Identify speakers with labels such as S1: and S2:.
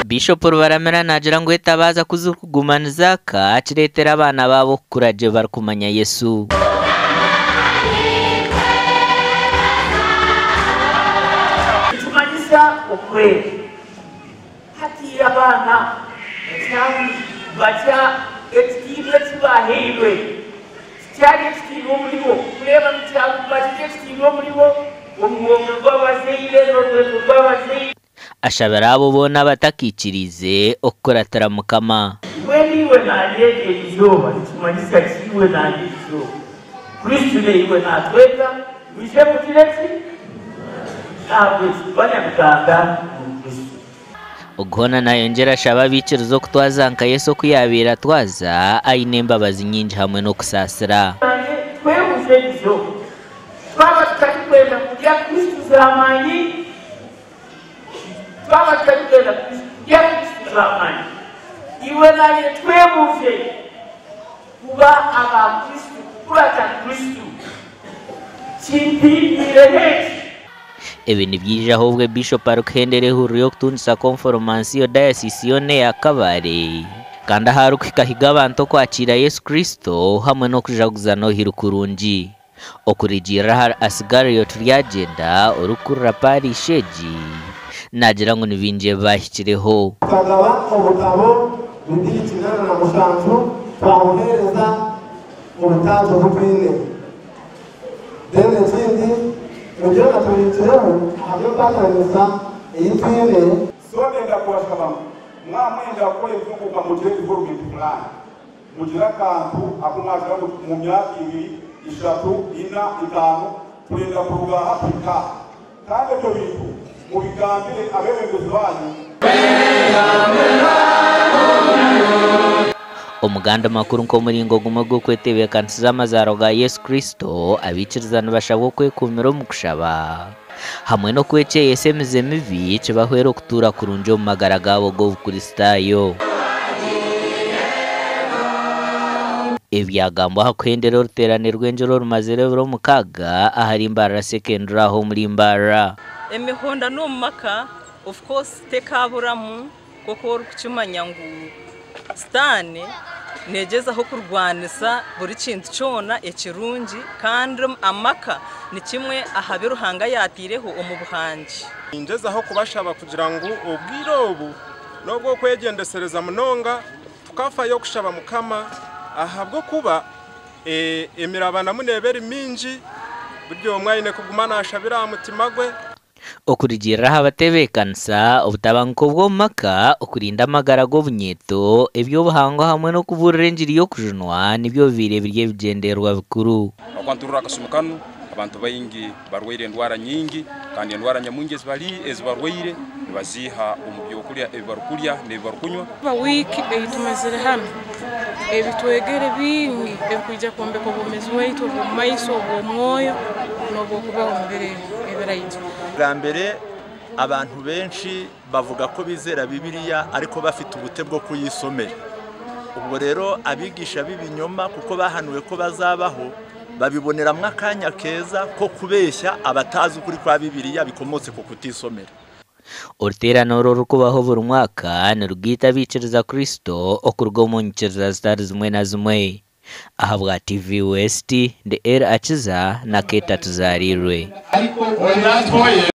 S1: Bishop Rubaramira naagira ngu etabaaza ku zirikuguma nizaaka kireetera abaana baabo kukura gye barikumanya Yesu.
S2: Nitumanyisa okwera. Hatiiya abaana batya ekitiinwa eki baahairwe tikyari ekitiinwa omuribo. Kureeba ngu kyaguma kiri ekitiinwa omuribo omugongo gw'abazaire n'orwego rw'abazaire.
S1: Ashabire abo boona abatakiikiriize okukuratira Mukama.
S2: Mbwenu iwe naanye eryo izooba nikimanyisa ki iwe naanye eri izooba? Kristo naiwe naatweta ngu ije kugira ki? N'ahabw'ekyo Banyabuganda omu Kristo.
S1: Ogu hoona nayongyera ashaba abaikiriza okutwaza nka Yesu oku yaabaire atwaza, aine embabazi nyingi hamwe n'okusaasira.
S2: Naanye twebuuze eri izooba, twaba tutarikwenda kurya Kristo z'amaani? Twaba tutarikwenda kurya Kristo z'amaani, iwe naanye twebuuze kuba aba Kristo, kukurata Kristo kimpindwireho eki?
S1: Ebi nibyijaho obwe Bishop arikuhendera ehururu y'okutungisa Konforomansiyo Dayasiisi yoona eya Kabale kandi ahu arikuhika ahiga abantu okwakiira Yesu Kristo hamwe n'okujaguza Nohiri kurungi. Okurugiirira ahari Asigario Turyagyenda orikukurira Paarishi egi naagira ngu ni baingi ebi baahikireho.
S3: Tukagaba obutabo 287 twabuheereza mu butaagi obu twine. Then ekindi, ebyo byona tubihikireho ahabw'enkwatanisa ei twine.
S4: So ndenda kubashaba ngu mwamwenda kukora entunguuka mugire development plan, mugire akantu aku mwagira ngu mu myaka ibiri, ishatu, ina, itaano turenda kuruga aha tuhike aha. Kandi ebyo bintu mubigambire abeebembezi baanyu.
S1: Omu gandi makuru nk'omuringo gumwe gw'okwetebeekanisiza amazaarwa ga Yesu Kristo, abaikiriza nibashabwa okwekuumira omu kushaba hamwe n'okwekyeyesa emize mibi kibahwere okutuura kurungi omu magara gaabo g'Obukristaayo. Ebi byagambwa aha kuhendera oruteerane rw'enjura orumazire ebiro 6 ahari Mbarara Secondary aho omuri Mbarara.
S5: Emihondano omu maka of course tekaburamu nk'oku orikukimanya ngu Sitaane neegyezaho kurwanisa buri kintu kyona ekirungi kandi amaka ni kimwe aha bi Ruhanga yaataireho omu buhangi.
S6: Ningyezaho kubashaba kugira ngu obwire obu n'obw'okwegyendesereza munonga tukafayo kushaba Mukama ahabw'okuba emirabanamu neeba eri mingi, buri omwe aine kuguma naashabira aha mutima gwe.
S1: Okurugiirira aha batebeekanisa, obutabanguko bw'omu maka, okurinda amagara g'obunyeeto, eby'obuhangwa hamwe n'okubuurira engiri y'okujunwa nibyo bibaire biri ebigyendererwa bikuru.
S7: Ahabw'okuba niturora akasumi kanu abantu baingi barwaire endwara nyingi, kandi endwara nyamwingi ezi barwaire nibaziiha omu byokurya ebi barukurya n'ebi barukunywa.
S8: Wiiki ei tumazire hanu, ebitwegere bingi ebikwija kwombeka obwomeezi bwaitu obw'omu maiso, obw'omwoyo n'obw'okubaho omu biro ebiraija.
S9: Bwa mbere abantu benshi bavuga ko bizera Bibiliya ariko bafite ubute bwo kuyisomera. Ubwo rero abigisha b'ibinyoma kuko bahanuwe ko bazabaho, babiboneramwo akanya keza ko kubeshya abatazi ukuri kwa Bibiliya bikomotse ku kutisomera.
S1: Oruteerane oru orurikubaho buri mwaka nirugaita abaikiriza Kristo okuruga omu nyikiriza zitari zimwe na zimwe. Ahabwa TV West, ndi El Akiza na Keeta Tuzaariirwe.